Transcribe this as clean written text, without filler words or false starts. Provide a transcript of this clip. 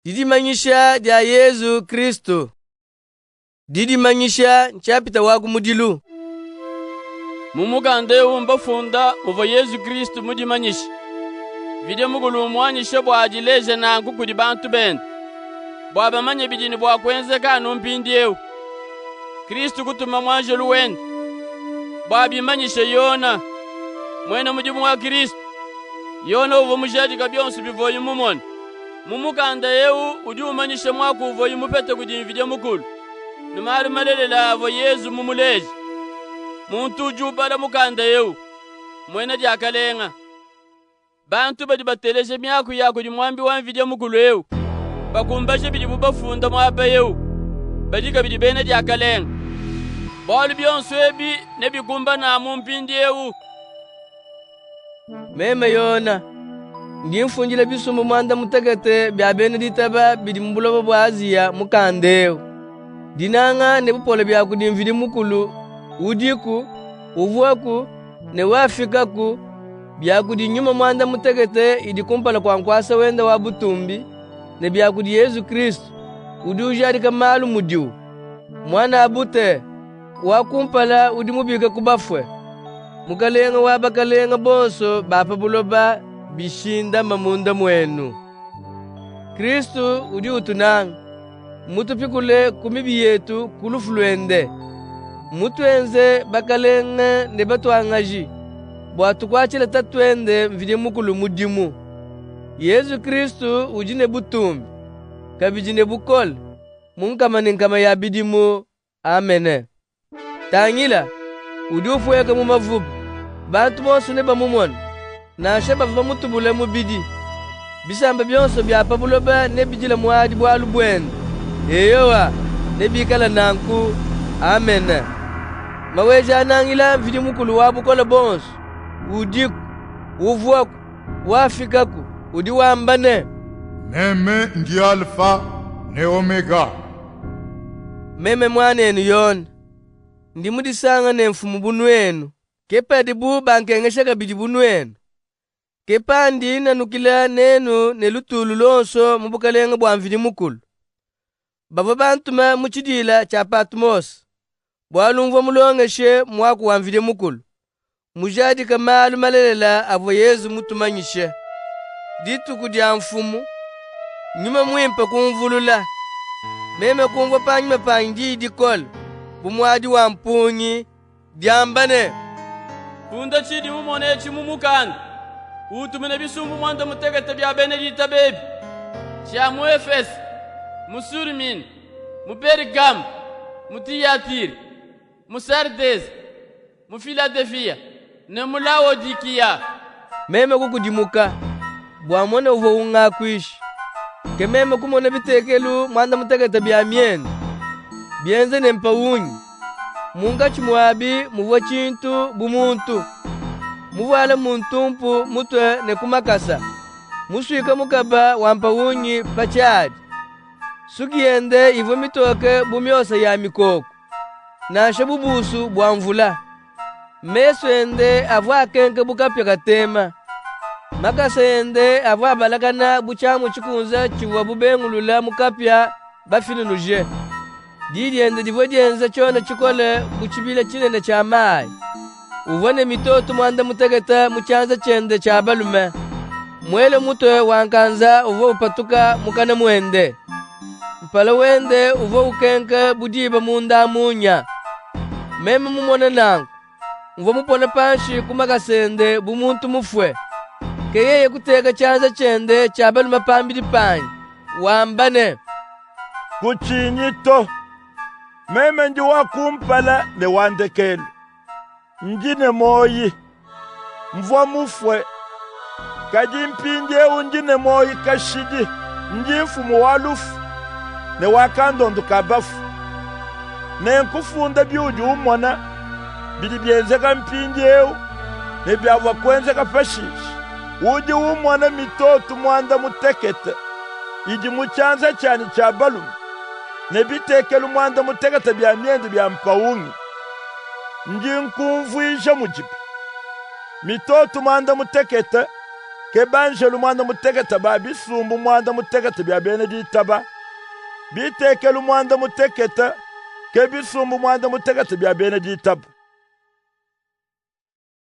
Didimanyisha dia Yezu Kristo. Didimanyisha nshapita wa kumudilu. Mu mukanda eu mbafunda muvua Yezu Kristo mudimanyishe. Mvidi Mukulu mmuanyishe bua adileje nanku kudi bantu bende, bua bamanye bidi ne bua kuenzeka anu mpindiewu. Kristo kutuma muanjelu wende bua abimanyishe Yone, muena mudimu wa Kristo. Yone uvua mujadike bionso bivuaye mumone. Mu mukanda eu udi umanyisha muaku uvuaye mupete kudi Mvidi Mukulu, ne malu malelela avua Yezu mumuleje. Muntu udi ubala mukanda eu, mmuena diakalenga. Bantu badi bateleja miaku ya kudi muambi wa Mvidi Mukulu eu, bakumbaja bidibu bafunda muaba eu, badi kabidi bena diakalenga. Bualu bionso ebi nebikumbane amu mpindiewu. Meme Yone, ndi mfundila bisumbu muanda mutekete bia bena ditaba bidi mu buloba bua Aziya mukanda eu. Dinanga ne bupole bia kudi Mvidi Mukulu udiku, uvuaku ne wafikaku, bia kudi Nyuma muanda mutekete idi kumpala kua nkuasa wende wa butumbi, ne bia kudi Yezu Kristu udi ujadika malu mudiwu, Muanabute wa kumpala udi mubike ku bafue, Mukalenga wa bakalenga bonso ba pa buloba bishindame munda muenu. Kristu udi utunanga, mmutupikule ku mibi yetu ku lufu luende. Mmutuenze bakalenga ne batuangaji, bua tukuatshile Tatuende Mvidi Mukulu mudimu. Yezu Kristu udi ne butumbi, kabidi ne bukole, mu nkama ne nkama ya bidimu. Amene. Tangila, udi upueka mu mavuba. Bantu bonso nebamumone, nansha bavua bamutubule mubidi. Bisamba bionso bia pa buloba nebidile muadi bualu buende. Eyowa, nebikale nanku. Amene. Maweja-Nangila Mvidi Mukulu wa bukole buonso udiku, uvuaku, wafikaku, udi wamba ne, Meme ndi Alfa ne Omega. Meme muanenu Yone, ndi mudisanga ne mfumu bu nuenu, ke padibu bankengesha kabidi bu nuenu. Ke pandi nnanukila nenu ne lutulu luonso mu bukalenga bua Mvidi Mukulu. Bavua bantume mu tshidiila tshia Patmose, bualu mvua mulongeshe muaku wa Mvidi Mukulu, mujadike malu malelela avua Yezu mutumanyishe. Dituku dia Mfumu, Nyuma Muimpe kumvulula. Meme kumvua panyima panyi diyi dikole bu muadi wa mpungi, diamba ne, Funda tshidi mumone etshi mu mukanda, utumine bisumbu muanda mutekete bia bena ditaba ebi, tshia mu Efese, mu Surmine, mu Pergame, mu Tiyatire, mu Sardese, mu Filadelfiya ne mu Laodikiya. Meme kukudimuka bua mmone uvua ungakuisha. Ke meme kumona bitekelu muanda mutekete bia miendu, bienza ne mpawungi. Munkatshi muabi muvua tshintu bu muntu, muvuale muntumpu mutue ne ku makasa, musuike mukaba wa mpawungi pa tshiadi. Nsuki yende ivua mitoke bu miosa ya mikoku, nansha bu busu bua mvula. Mesu ende avua akenka bu kapia katema. Makasa ende avua abalakana bu tshiamu tshikunze tshivuabu bengulula mu kapia bafinunuje. Diyi diende divua dienza tshiona tshikole bu tshibila tshinene tshia mayi. Uvua ne mitoto muanda mutekete mu tshianza tshiende tshia balume. Muele mutue wa nkanza uvua upatuka mukana muende. Mpala wende uvua ukenka bu diba munda munya. Meme mumone nanku, mvua mupone panshi ku makasa ende bu muntu mufue. Ke yeye kuteka tshianza tshiende tshia balume pambidi panyi, wamba ne, Kutshinyi to, meme ndi wa kumpala ne wa ndekelu, ndi ne muoyi. Mvua mufue, kadi mpindiewu ndi ne muoyi kashidi. Ndi mfumu wa lufu ne wa kandondu ka bafue. Nenkufunde biudi umona, bidi bienzeka mpindiewu ne biavua kuenzeka pashishe. Udi umona mitotu muanda mutekete idi mu tshianza tshianyi tshia balume ne bitekelu muanda mutekete bia miendu bia mpawungi. Ndi nkumvuija mudibi. Mitotu muanda mutekete. ke banjelu muanda mutekete ba bisumbu muanda mutekete bia bena ditaba. Bitekelu muanda mutekete ke bisumbu muanda mutekete bia bena ditaba.